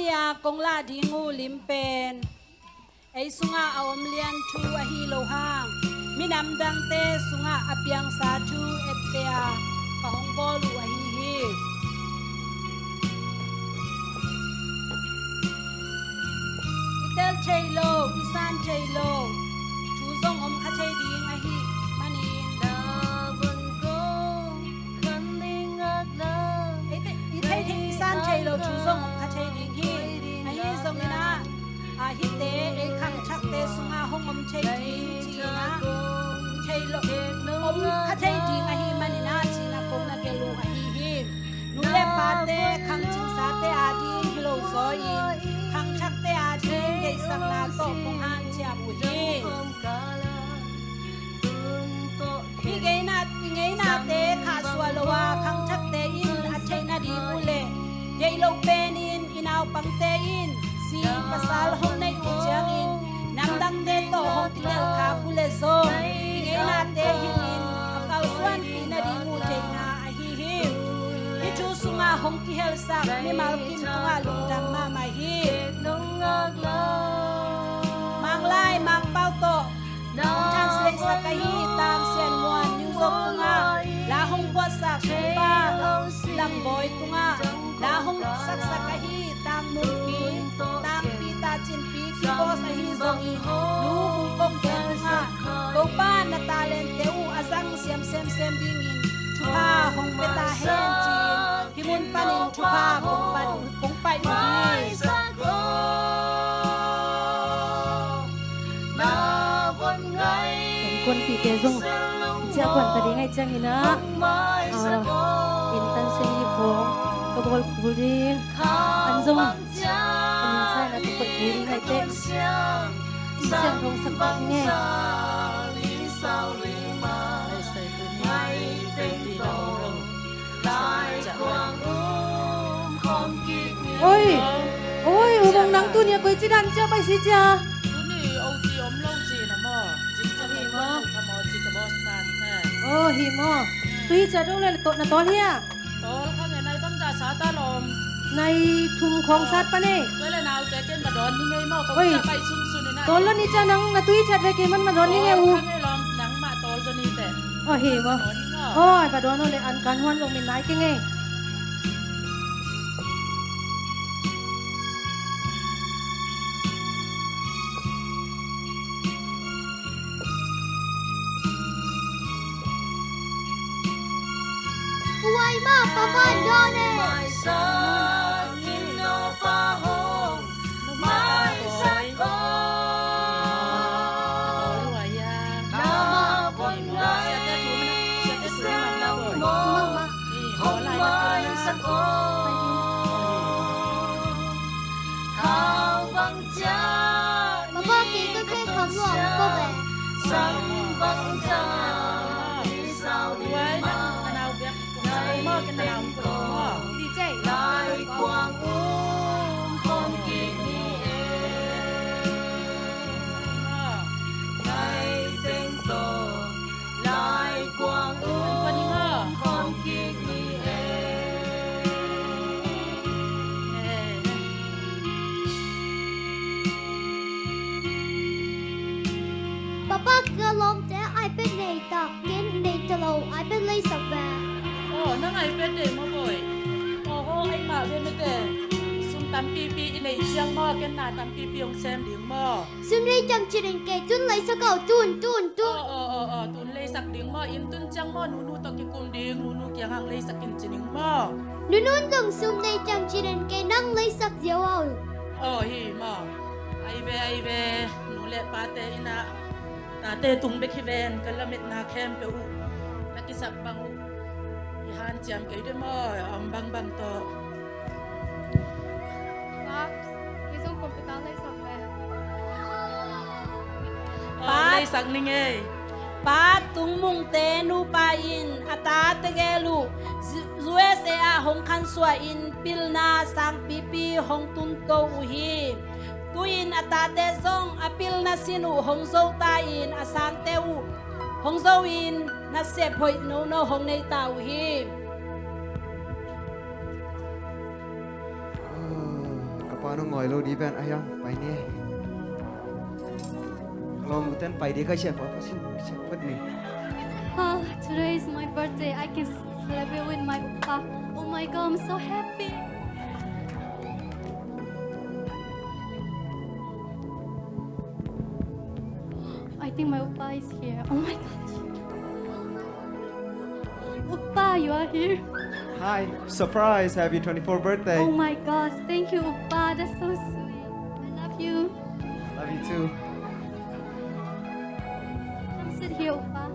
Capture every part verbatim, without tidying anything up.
A kong lah ding uh lim pen ei sungah a om lian thu ahi lo hang, minam dangte sungah a piangsa thu ette a ka hong bawl uh ahi hi. I tel thei lo, i san thei lo thu zong om kha thei ding ahi manin, i te-, i thei thei, i san thei lo thu zong om kha thei ding hi. Ahi zongin ah, a hihte ei khangthakte sungah hong om thei ding ci-in ah, thei lo, om kha thei ding ahi manin ah ci-in ah kong na gelh uh ahi hi. Nu le pate khangcingsate ading hi lo zaw in, khangthakte ading deihsakna tawh kong hanciam uh hi. I ngeina, i ngeinate khahsuah lo a khangthakte in a theih nading uh leh, deih loh penin i naupangte in si pasal hong neih uh ciangin namdangte tawh hong kitelkhak uh leh zong, i ngeinate hilhin a kalsuanpih nading uh deihna ahi hi. Hih thu sungah hong kihelsak mimal kim tungah lungdam mahmah hi. Manglai Mangpau tawh hong translate sak ahi Tang Sian Muan New York tungah, la hong buatsak Pu Pa Lang Bawi tungah, la hong saksak ahi Tang Mung Pi, Tang Pi Ta Cin Pi, keyboard ahi zongin Nu Hung Kong Pi tungah, Topa na talente uh a zang siam semsem dingin thupha hong pia ta hen ci-in hih mun panin thupha kong pan, kong pai uh hi. Innkuanpihte zong ciah kuan ta ding ahih ciangin ah, ah, inn tan siang hi khawng ka bawl kul ding. An zong a min sa in a ka koih kul ding ahih teh, inn siangtho sak ding hi. Oi, oi, U Mung, nang tuni a koici dan ciah pai si cia? Tuni O T om lo ci na maw? Gym ciah hi maw? Ka maw ci ka boss pan he. Oh, hi maw? Tui ciah dong le na tawl hia? Tawl kha nge, nai bangzah sat a lawm? Nai thum khawng sat pan e. Tua le naute ken va dawn ni ngei maw? Ko ciah pai sunsun in a. Tawl lo ni cia, nang na tui ciah ve, kei man va dawn ni ngei u. Tawl kha nge lawm, nangmah tawl zaw ni teh. Oh, hi maw? Oi, va dawn aw le, an kan huan zong min nai keng ei. Uai ma, pa man dawn ei. Lai kuang um khawm kik ni e. Lai teng tawh lai kuang um khawm kik ni e. Papa, ka lawmte iPad nei ta, ken nei ta lo, iPad leisak ve. Aw, nang iPad nei maw, boy? Aw, aw, ai mah ve mete. Sum tampipi i neih ciang maw, ken na tampipi hong sem ding maw? Sum nei ciang ci-in kei tun leisak aw, tun, tun, tun. Aw, aw, aw, aw, tun leisak ding maw? Inn tun ciang maw, nunu tawh kikum ding, nunu kiangah hong leisak in ci ding maw? Nunun zong sum nei ciang ci-in kei nang leisak ziau aw. Aw, hi maw? Ai ve, ai ve, nu le pate in ah tate tung bek hi ven, ka lametna khempeuh uh na kisap bang uh i hanciam kei de maw, a om bangbang tawh. Pa, kei zong computer leisak ve. Pa, leisak ning ei. Pa Tung Mungte nupa in a tate gel uh U S A ah hong khansuah in pilna sangpipi hong tunto uh hi. Tu-in a tate zong a pilna sin uh hong zo ta in a sangte uh hong zo in nasep hoih nono hong nei ta uh hi. Ah, ka Ano ngoi lo di ben ayang pai ni. Lo muten pai di ka siapa ko sin siapa ni. Ah, today is my birthday. I can celebrate with my oppa. Oh my God, I'm so happy. I think my oppa is here. Oh my gosh. Oppa, you are here. Hi, surprise, happy twenty-fourth birthday. Oh my gosh, thank you, oppa. That's so sweet. I love you. Love you too. Come sit here, oppa.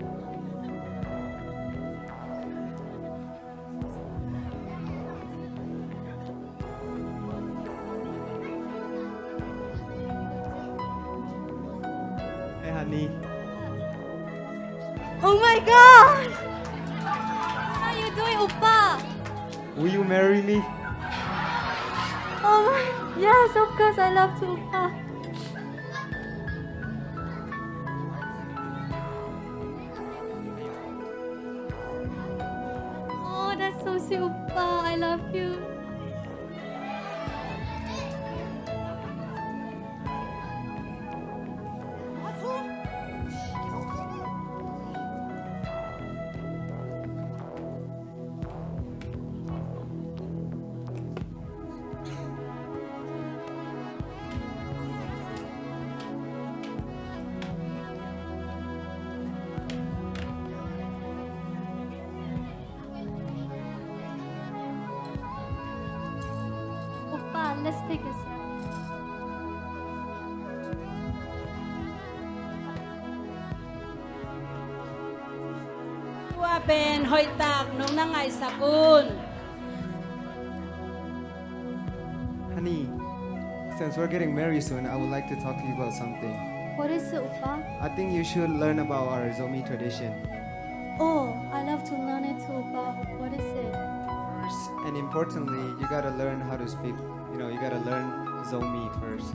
Hey, honey. Oh my God! How are you doing, oppa? Will you marry me? Oh my, yes, of course, I love to, oppa. Oh, that's so sweet, oppa. I love you. Oppa, let's take a selfie. Tua pen hoihtak nong na ngaihsak un. Honey, since we're getting married soon, I would like to talk to you about something. What is it, oppa? I think you should learn about our Zomi tradition. Oh, I love to learn it too, oppa. What is it? First, and importantly, you gotta learn how to speak. You know, you gotta learn Zomi first.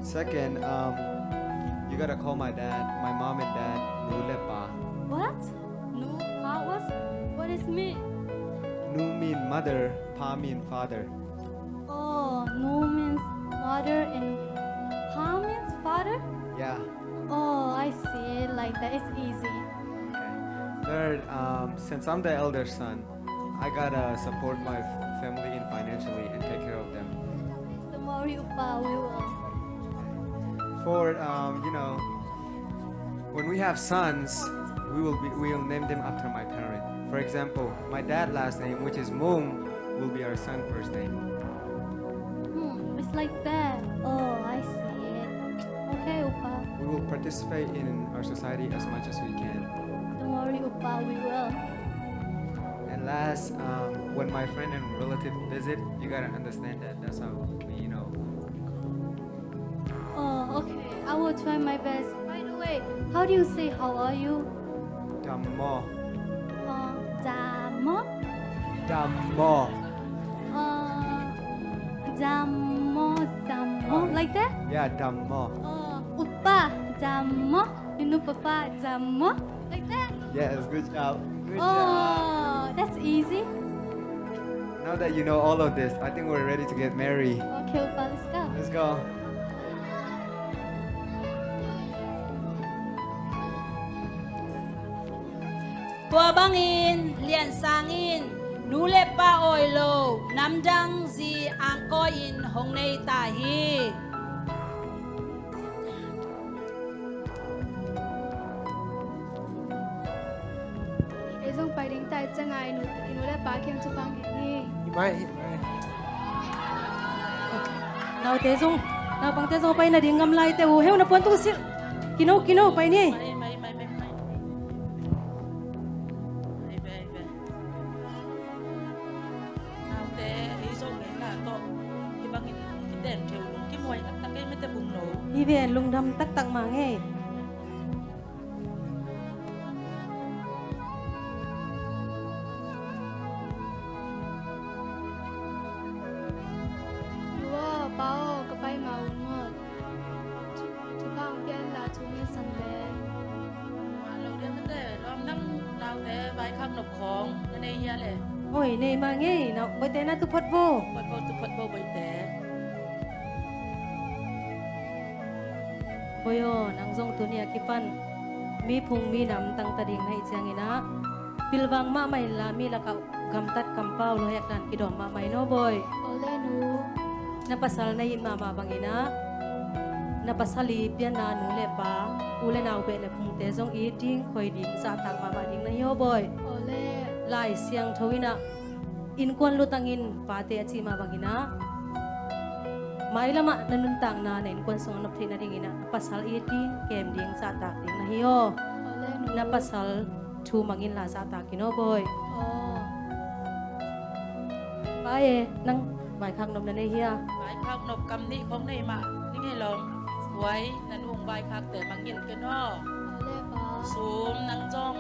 Second, um, you gotta call my dad, my mom and dad, nu le pa. What? Nu, pa, what? What is mean? Nu mean mother, pa mean father. Oh, nu means mother and pa means father? Yeah. Oh, I see. Like that, it's easy. Okay. Third, um, since I'm the elder son, I gotta support my f-, family in financially and take care of them. Don't worry, oppa, we will. Fourth, um, you know, when we have sons, we will be, we will name them after my parent. For example, my dad last name, which is Mung, will be our son first name. Hmm, it's like that. Oh, I see it. Okay, oppa. We will participate in our society as much as we can. Don't worry, oppa, we will. And last, um, when my friend and relative visit, you gotta understand that. That's how we, you know. Oh, okay. I will try my best. By the way, how do you say how are you? Dammo. Uh, dammo? Dammo. Uh, dammo, dammo. Uh, like that? Yeah, dammo. Uh, oppa, dammo. You know, papa, dammo. Like that? Yes, good job. Good job. Oh, that's easy. Now that you know all of this, I think we're ready to get married. Okay, oppa, let's go. Let's go. Tua bangin Lian Sang in nu le pa awi lo namdang zi angkawi in hong nei ta hi. Ei zong pai ding ta i ciang a, i nu, i nu le pa kiang thupha ngen ni. Hi mai, hi mai. Naute zong, naupangte zong pai nading ngam lai teh uh. Heu, na puan tung silh. Kino, kino, pai ni. Mai, mai, mai, mai, mai. Mai, mai, mai. Naute, ei zong ngeina tawh hih bangin kiten theu lungkim huai taktak ei mete bung no. Hi ven, lungdam taktak mah ngei. Nu aw, pa aw, ka pai ma un mawk. Thupha hong pia in la, thu ngen san pen. Mah lo dia mate, lawm dang naute vaikhak nop khawng na nei hia le? Oi, nei mah ngei, na boite na tu phot bo. Phot bo, tu phot bo boite. Boi aw, nang zong tuni a kipan mi phung mi nam tangta ding na hih ciangin ah, pilvang mahmah inla mi lakah gamtat kampau lo hek dan kidawm mahmah in aw boi. Aw le nu. Na pasal na it mahmah bangin ah, na pasal i pianna nu le pa, u le nau beh le phungte zong it ding, khoi ding, zahtak mahmah ding na hi aw boi. Aw le. Lai Siangtho in ah, innkuan lutangin pate a cih mah bangin ah, mailamah na nuntakna na innkuan sungah nop theih nadingin ah, na pasal it ding, kem ding, zahtak ding na hi aw. Aw le nu. Na pasal thu mang inla zahtak in aw boi. Aw. Pa e, nang vaikhak nop na nei hia? Vaikhak nop kam nih khong nei mah ning hi lom. Huai, na nu hong vaikhakte mangngilh ken aw. Aw le pa. Sum, nang zong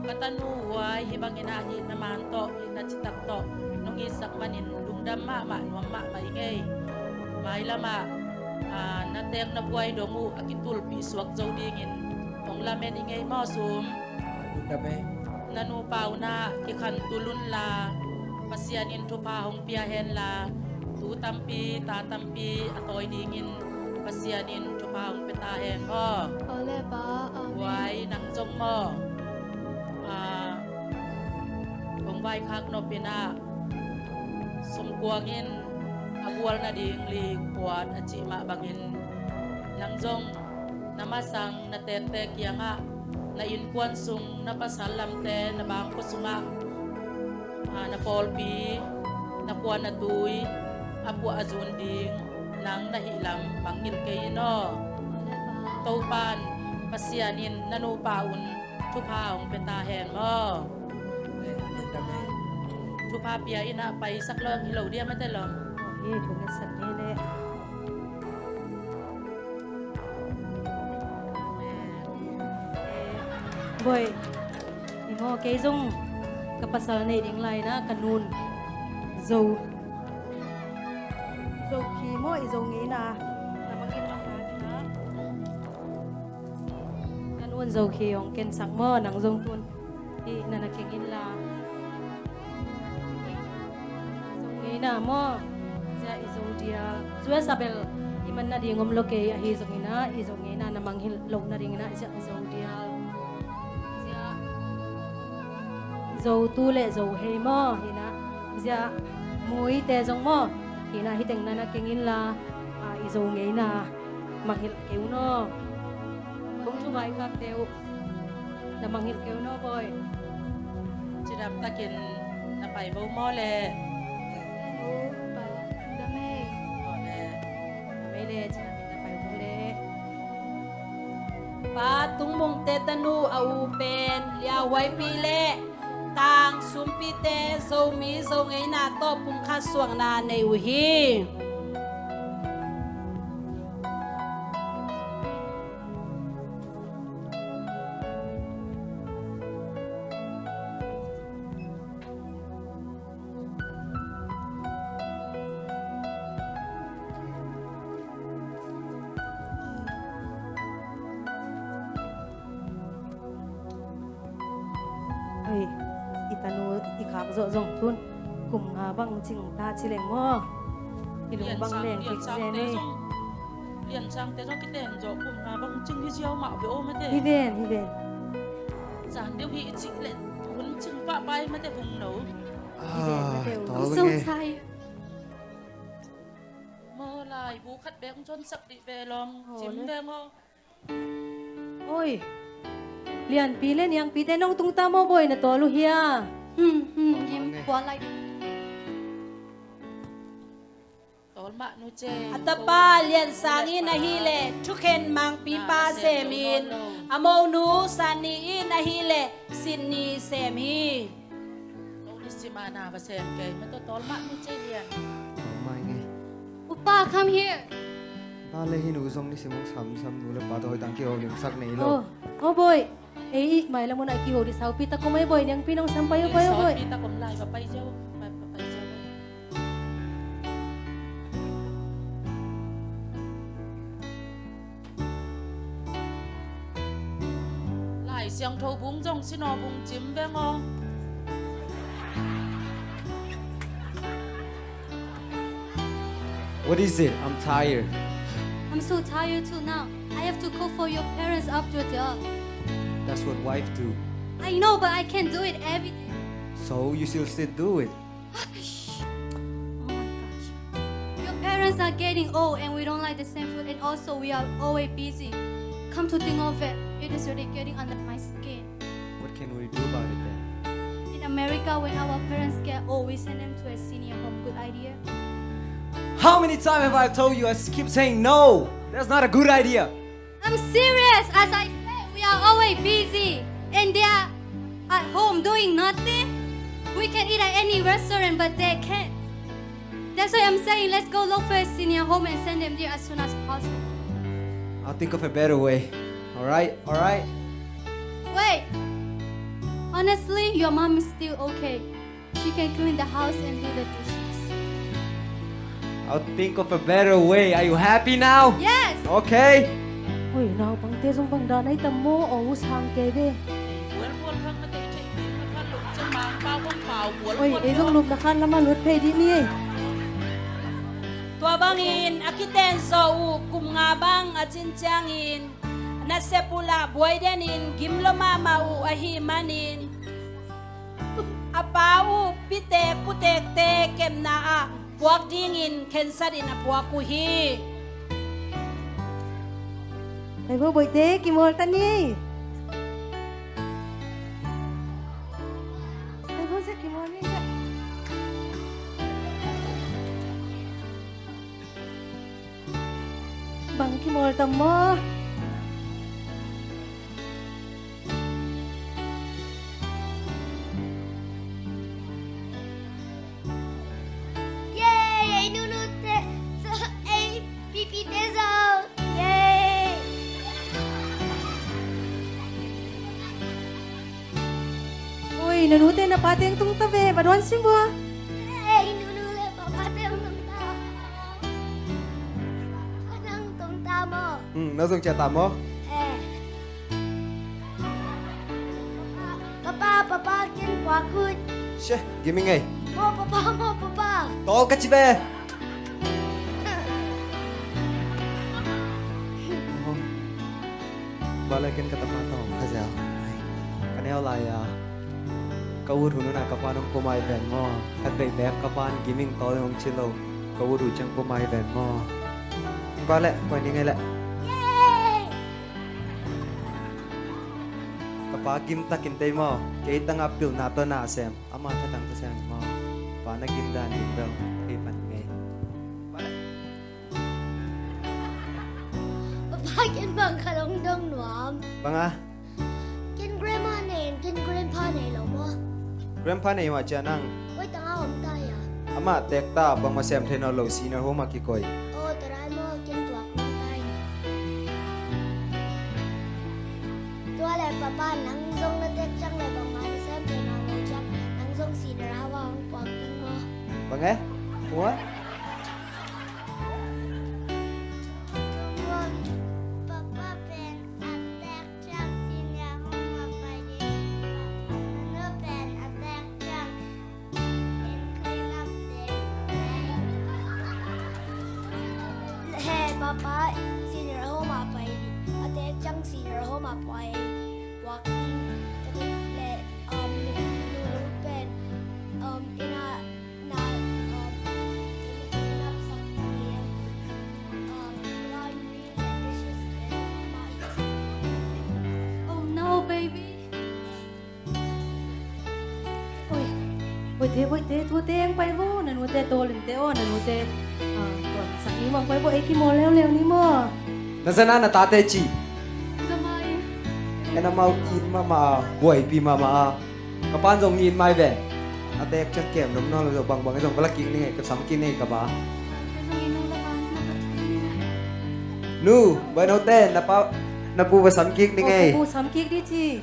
ka tanu huai hih bangin ah, hih na man tawh, hih na citak tawh nong itsak manin lungdam mahmah, nuam mahmah ing ei. Mailamah, ah, na teek na buai dong uh a kitulpih suak zo dingin hong lamen ing ei maw Sum. Lungdam ei. Na nupa un ah kikhantul unla, Pasian in thupha hong pia henla, tu tampi ta tampi a tawi dingin Pasian in thupha hong pia ta hen maw. Aw le pa. Amen. Huai, nang zong maw, ah, kong vaikhak nop in ah, sumkuang in a gual nading li kuat a cih mah bangin, nang zong na masang na teekte kiangah, na innkuan sung, na pasal lamte, na bangkua sungah, ah, na pawlpi, na kua na tui a puah a zun ding nang na hih lam mangngilh kei in aw. Topa'n, Pasian in na nupa un thupha hong pia ta hen maw. Thupha pia in ah, paisak lo hi lo dia mate lom. Hi, thu ngetsak ni le. Boi, i maw, kei zong ka pasal nei ding lai na, ka nun Zo, Zo khi maw, i Zo ngeina na mangin mangna ding a. Ka nun Zo khi hong kensak maw, nang zong tun hih na na keng inla. Zo ngeina maw, ziah i Zo dial. Zuesa bel i man nading om lo kei, ahi zongin ah i Zo ngeina na mangngilh loh nadingin ah ziah i Zo dial. Ziah Zo tu le Zo hei maw, hi na. Ziah Muite zong maw, hi na, hi teng na na keng inla, ah, i Zo ngeina mangngilh kei un aw. Kong thu vaikhakte uh na mangngilh kei un aw boi. Cidam takin na pai bo maw le. Dam ei. Maw le. Dam ei le, cidam in na pai bo le. Pa Tungmungte tanu a u pen Liahuaipi le Tang Sumpite Zomi Zo ngeina tawh pumkhat suahna nei uh hi. Hei, i tanu i khak zawh zong tun kum nga bang cing ta ci leng maw? I lung bang leng kik zen ei. Lian Sangte zong kiten zawh kum nga bang cing hi ziau mah ve aw mate. Hi ven, hi ven. Zan deuh hi i cik leh hun cing pahpah hi mate, vung no. Hi ven mate. Maw lai bu khat bek hong consak dih ve lom. Cim ve maw. Oi, Lianpi le Niangpite nong tungta maw boi, na tawl uh hia? Hmm, hmm, gim kuan lai ding. Tawl mah nu ce. A tapa Lian Sang in ahih leh thukhen mangpipa sem in, a monu Sanni in ahih leh Sitni sem hi. Lo ni sim a na va sem kei. Mate, tawl mah ni cei lian. Tawl mah i ngei. Upa, come here. Pa le hi nu zong ni sim hong samsam, nu le pa tawh hoih tang kihawlingsak nei lo. Oh, oh, boi. Ei, i mailam hun ah kiho di saupi tak om ei boi, Niangpi nong sam pai uh, pai uh boi. Saupi tak om lai va pai ziau. Pai, pai, pai ziau. Lai Siangtho bung zong sinaw bung cim veng aw. What is it? I'm tired. I'm so tired too now. I have to cook for your parents after dark. That's what wife do. I know, but I can't do it every day. So you still still do it. Oh my gosh. Your parents are getting old and we don't like the same food, and also we are always busy. Come to think of it, it is really getting under my skin. What can we do about it then? In America, when our parents get old, we send them to a senior home. Good idea. How many times have I told you? I s- keep saying no. That's not a good idea. I'm serious. As I said, we are always busy, and they are at home doing nothing. We can eat at any restaurant, but they can't. That's why I'm saying let's go look for a senior home and send them there as soon as possible. I'll think of a better way. All right, all right. Wait. Honestly, your mom is still okay. She can clean the house and do the dishes. I'll think of a better way. Are you happy now? Yes. Okay. Oi, naupangte zong bang dan ai tam maw, aw, u sang kei ve. Oi, ei zong lupna khan lamah lut phei dih ni ei. Tua bangin a kiten zawh uh kum nga bang a cin ciangin nasep uh lah buai denin gim lua mahmah uh ahih manin a pa uh pitek putekte kepna ah puak dingin khensatin a puak uh hi. Pai bo boihte, kimawl ta ni. Pai bo zia kimawl ni zia. Bang kimawl tam maw? Yay! Ei nunute, ei pipite zong. Yay! Ui, na nute na pate hong tung ta ve, va duan sim vua. Ei nunu le papate hong tung ta. Ka nang tung ta maw? Hmm, na zong ciah ta maw? Eh. Papa, papa, ken puak un. She, giming ei. Maw papa, maw papa. Tawl ka ci ve. Bale ken ka tapa tawh ka zel. Ka neu lai a ka ut hun un a ka pa nong pumai ven maw? Ka tei bek ka pa giming tawl hong ci lo. Ka ut uh ciang pumai ven maw? Bale, koi ning ei le. Ka pa gim takin tei maw? Kei tangah pilna tawh na sem. Ama thatang tawh sem maw? Pa na gim dan ding bel kei pan ngei. Papa, ken bang ka long dong nuam. Bang a? Ken grandma nei in, ken grandpa nei lo maw? Grandpa nei mah cia nang. Koi tangah om ta hia? Amah teek ta, bangmah sem thei nawn lo, senior home ah kikoi. Aw, tua dan maw, ken tuak nuam ta in. Tua le papa, nang zong na teek ciang le bangmah na sem thei nawn lo ciang, nang zong senior home ah hong puak ding maw? Bang e? What? Papa pen a teek ciang senior home ah pai ding. Nunu pen a teek ciang in clean up ding. He papa, senior home ah pai ding. A teek ciang senior home ah pai ding. Puak ding. Tua le, um, nunu pen, um, inn ah Oh no, baby. Oi, oi, te, oi, te, tu te ang pai bo, na nu te to lim te o, na nu te. Ah, tua, sa ni mang pai bo, eh, ki mo leo leo ni mo. Na sa na na ta te ci. Sa mai. Eh, na mau in mama, buai pi mama. Ka pan zong nin mai ve. A teek ciang kem lum nawn lo, bangbang zong va la kik ning ei, ka sam kik ning ei ka pa. Nu, bai no te, na pa, na pu va sam kik ning ei. Pu sam kik ding ci.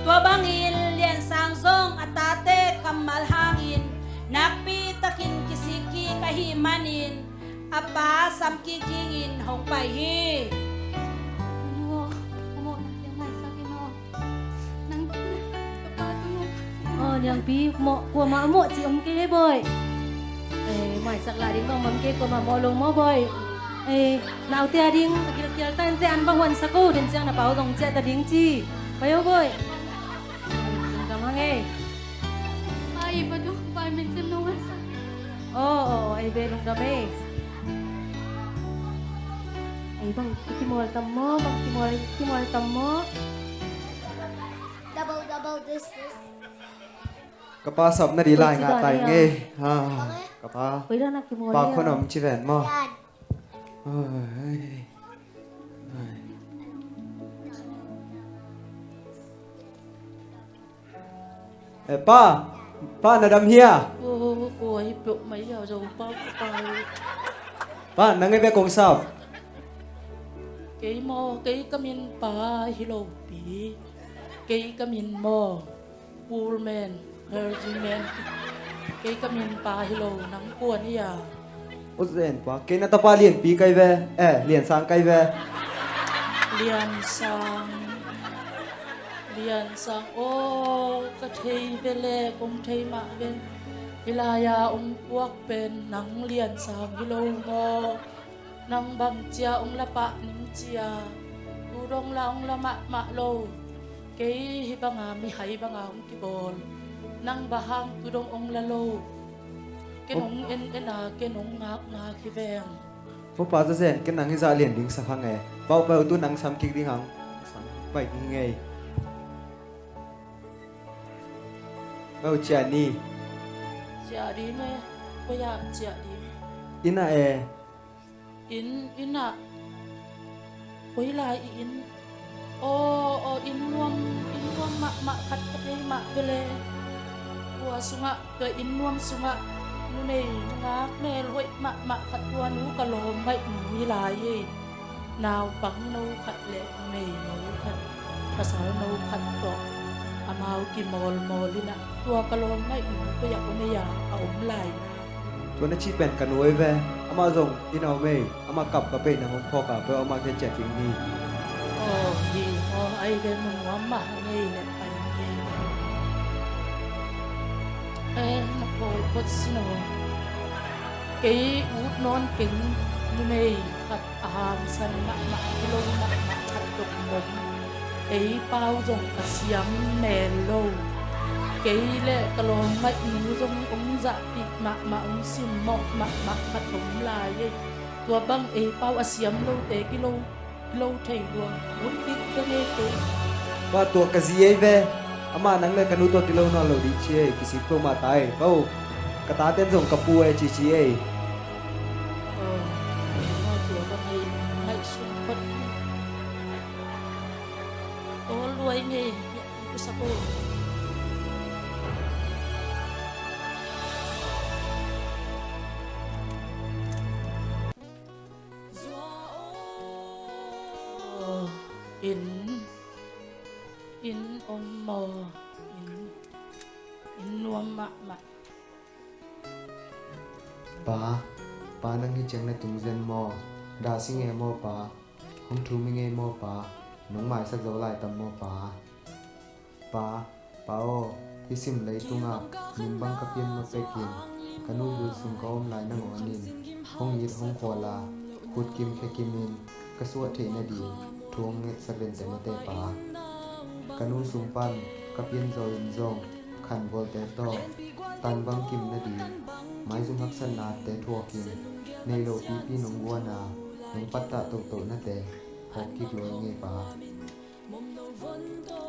Tua bangin Lian Sang zong a tate kammal hangin nakpi takin kisik kik ahih manin a pa sam kik dingin hong pai hi. Nang, nang, ka pa tu. Aw, Niangpi, mawh, kuamah mawh cih om kei, boy. Eh, Maisak lah ding bang om kei, kuamah mawh lo maw, Bawi? Eh, naute a ding ka gilkial ta inteh, an bang huansak o, den ciang na pa uh zong ciah ta ding ci. Pai o, Bawi. Lungdam hang ei. Pai, pa tu, pai, min sem no huansak. Oh, oh, ei be lungdam ei. Ei bang, kimual tam maw, bang kimual, kimual tam maw? Double, double, this, this. Ka pa sap na di lai ngah tai ngei. Ha, ka pa. Pa khon om ci ven maw? Ai. Ai. Eh, pa, pa na dam hia? Oh, oh, oh, hi peuh mai hia, zo pa, pa. Pa, nang ei bek kong sap. Kei maw, kei ka min pa hi lo pi. Kei ka min maw, Pullman, Clergyman. Kei ka min pa hi lo, nang kua na hia? Aw zen pa, kei na tapa Lianpi kai ve. Eh, Liansang kai ve. Liansang. Liansang. Aw, ka thei ve le, kong thei mah ve. Hih lai-a ong puak pen nang Liansang hi lo maw? Nang bang cia ong la pah ning cia, tu dong la ong la mahmah lo. Kei hih banga mihai banga ong kibawl, nang bang hang tu dong ong la lo? Ken ong en en a, ken ong ngak ngak hi veng. Pu pa, za zen, ken nang hizah lian ding sa kha nge. Pau pau tu nang sam kik ding hang. Sam pai ding ngei. Pau cia ni. Cia ding e. Pau ya cia ding. Ina e. Inn, inn ah, koi lai i inn? Aw, aw, inn nuam, inn nuam mahmah khat ka thei mah bele. Tua sungah, tua inn nuam sungah numei nungak mel hoih mahmah khat, tua nu ka lawm baih nu hi lai ei. Naupang no khat le numei no khat, pasal no khat tawh amau kimawlmawl in ah, tua ka lawm baih nu koi ah om ei a, a om lai na. Tua na cih pen ka nu ei ve. Amah zong inn ah om ei. Amah kap ka pei nang hong phawk a, peuh amah kiang ciah kik ni. Aw, hi, aw, ai ve, mun nuam mah ngei le pai ngei. Eh, na pawl phot sin aw. Kei ut nawn keng numei khat a hangsan mahmah, a kilawm mahmah khat dong om. Ei pau zong a siam mel lo. Kei le ka lawm baih nu zong ong zahpih mahmah, ong simmawh mahmah khat om lai ei. Tua bang ei pau a siam lote kilo, kilo thei lua. Ut dih ka ngei kei. Pa, tua ka zi ei ve. Amah nang le ka nu tua kilo nawn lo dih ci ei. Kisik peuhmah ta ei. Pau, ka taten zong ka pu ei ci ci ei. Aw, tua bang ei ngaihsun phot. Aw, luai ngei, i sak o. Aw, inn, inn om maw, inn, inn nuam mahmah. Pa, pa, nang hi ciang na tung zen maw? Dah si ngei maw pa? Hong thum hi ngei maw pa? Nong maisak zo lai tam maw pa? Pa, pa aw, hih sim leitungah min bang ka pian mah pekin ka nu bul sung ka om lai nangawn in hong it hong khawl a, khut kim khe kimin ka suah theih nading thu hong ngetsak dente mate pa. Ka nu sung pan ka pianzaw in zong khanvualte tawh tanvang kim nading, maizum haksatnate thuakin nei lo pipi nong guan a, nong pattah tohtohnate hawk kik lua ing ei pa.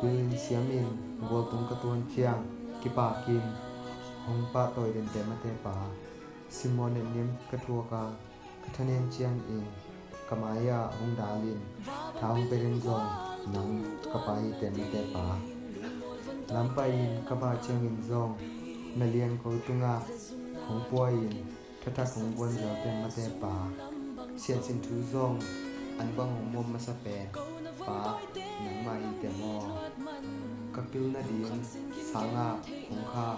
Pil in siam in gualtung ka tuan ciang kipakin hong pahtawi dente mate pa. Simmawh netnim ka thuak a, ka thanem ciangin ka mai-ah hong dal in tha hong pia den zong nang ka pa hi te mate pa. Lampai in ka bah ciangin zong na liangko tungah hong pua in thathak hong guan zel te mate pa. Siansin thu zong an bang hong muam masa pen pa nangmah hi te maw? Ka pil nading sangah hong kha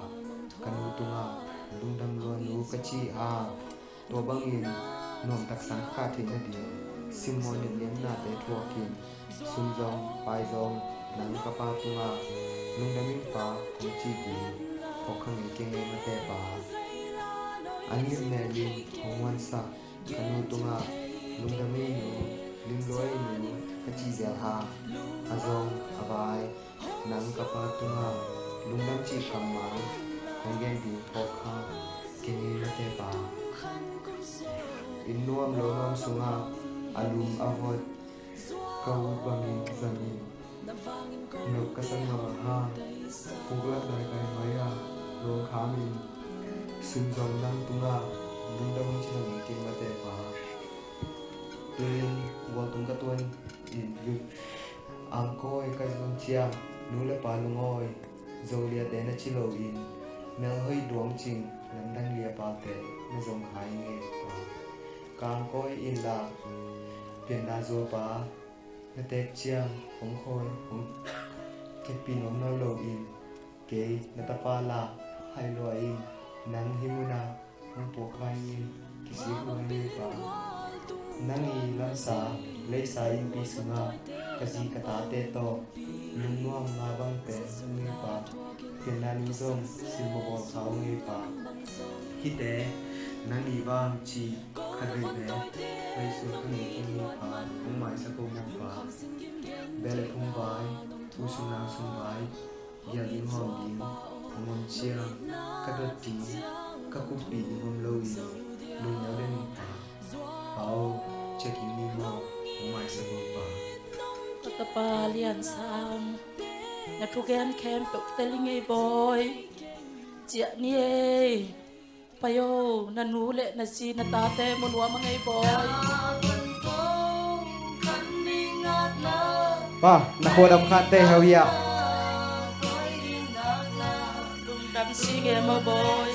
ka nu tungah lungdam lua nu ka ci a, tua bangin nuamtak sang kha theih nading simmawh netliamnate thuakin sum zong pai zong nang ka pa tungah lungdam ing pa kong ci ding phawk kha ngei keng ei mate pa. An mitmel in hong muansak ka nu tungah, "Lungdam ei nu, limlua ei nu," ka cih zel hang, a zong a vai, nang ka pa tungah lungdam cih kammal hong gen ding phawk hang, kei ngei mate pa. Inn nuam lo nuam sungah a lum a vot ka ut bangin zangin nop ka sak ngam a hang, phuklak daikai mai-ah lawngkham in sunzom nang tungah lungdam hong ci nang ei kei mate pa. Tunin gualtung ka tuan in lut angkawi ka zon ciang nu le pa lungawi, Zoliate na ci loin melhoih duangcing lamdang liapate na zong hai ngei pa. Ka angkawi in la pianna zuapa na teek ciang hong khawi hong kepin om nawn loin, kei na tapa la hai lua in nang hih munah hong puak hai ngei, kisik lua ngei pa. Nang i lamsa leisa innpi sungah ka zi ka tate tawh lungnuam nga bang pen ngei pa. Pianna ning zong sim mawbawl kha ngei pa. Hihte nang i bang ci khat vei pen ngaihsun ka ngei kei ngei pa. Hong maisak ko maw pa. Bia le phung vai, u sung nau sung vai, gial ding hawm ding hong om ciang ka dot ding, ka kuppih ding om loin lungneu den ung pa. Pa aw, ciah kik ni maw, hong maisak ko pa. Ka tapa Lian Sang, na thugen khempeuh tel i ngei bawi. Ciah ni ei. Pai aw, na nu le na zi na tate mu nuam a ngei bawi. Pa, na khuadam khat tei hau hiah. Lungdam si nge maw bawi.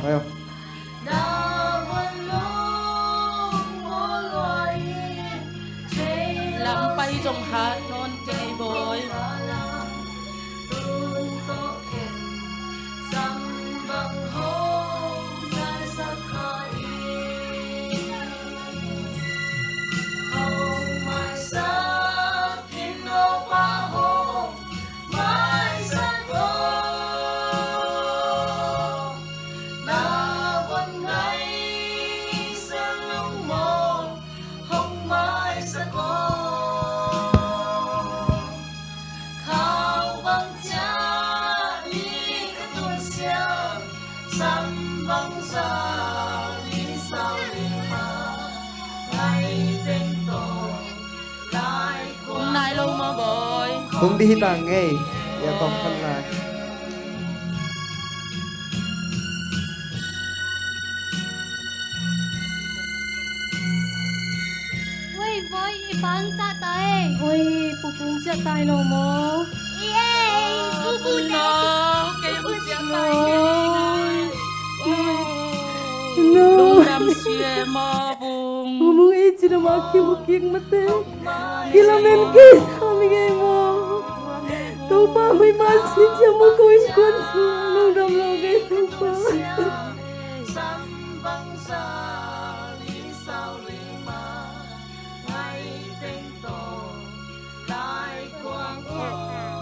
Pai aw. Lampai zong hat nawn kei bawi. Nai lo maw bawi. Tung dih hi ta ngei. Ia tawm khan lai. Oi, bawi, i pang ciah ta ei. Oi, pupung ciah tai lo maw? I ei, pupung na. Kei hong ciah tai ngei. No. Lungdam si e maw bung. Mumung ei ci na ma ki mu kik mate. Kilamen kei sa mi ngei maw. Topa hui ma si cia mu ko in kuan si. Lungdam lo ngei Topa.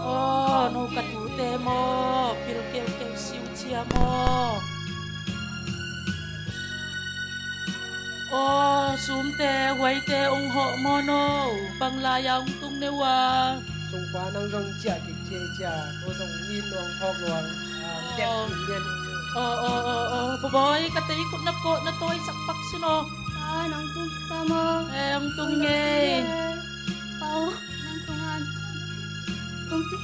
Aw, no ka tute maw, pil keukeu siu cia maw. Aw, sumte huaite ong hawh maw no, bang lai-a ong tung ne uh a. Sungpa nang zong ciah kik cia i cia, ko zong nit luang phawk luang, ah, tek kik lian. Aw, aw, aw, aw, bawi, ka tei kut na kawh na tawi sak pak sin aw. Pa, nang tung ta maw? Eh, ong tung ngei. Pa aw, nang tung an. Tung cik.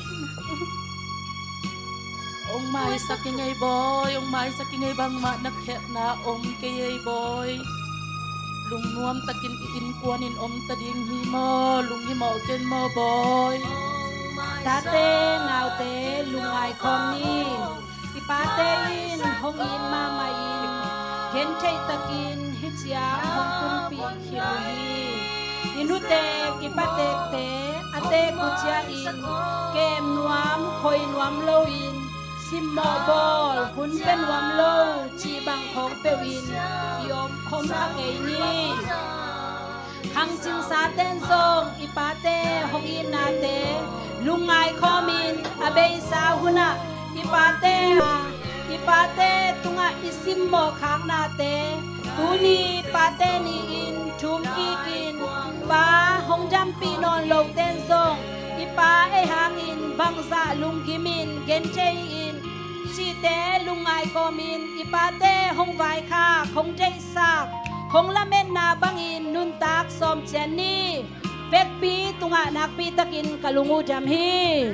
Ong maisak i ngei bawi, ong maisak i ngei bangmah na khepna om kei ei bawi. Lungnuam takin i innkuan in om ta ding hi maw, lunghimawh ken maw bawi. Tate, naute, lungngai khawm ni. I pate in hong it mahmah in, gentheih takin hih ciang hong tunpih khin uh hi. I nute kipatekte a teek uh ciangin kem nuam, khoi nuam loin, simmawh bawl hun pia nuam lo cih bang khawng peuh in i om khawm kha kei ni. Khangcing saten zong i pate hong itnate lungngai Beisa hunah i pate, i pate tungah i simmawh khaknate tuni Pate Ni-in thum kikin, Pa hong dampih nawn loten zong i pa ei hangin bangzah lungkimin genthei in cihte lungngai kawmin i pate hong vaikhak, hong deihsak, hong lametna bangin nuntak sawm ciat ni. Vekpi tungah nakpitakin ka lung uh dam hi.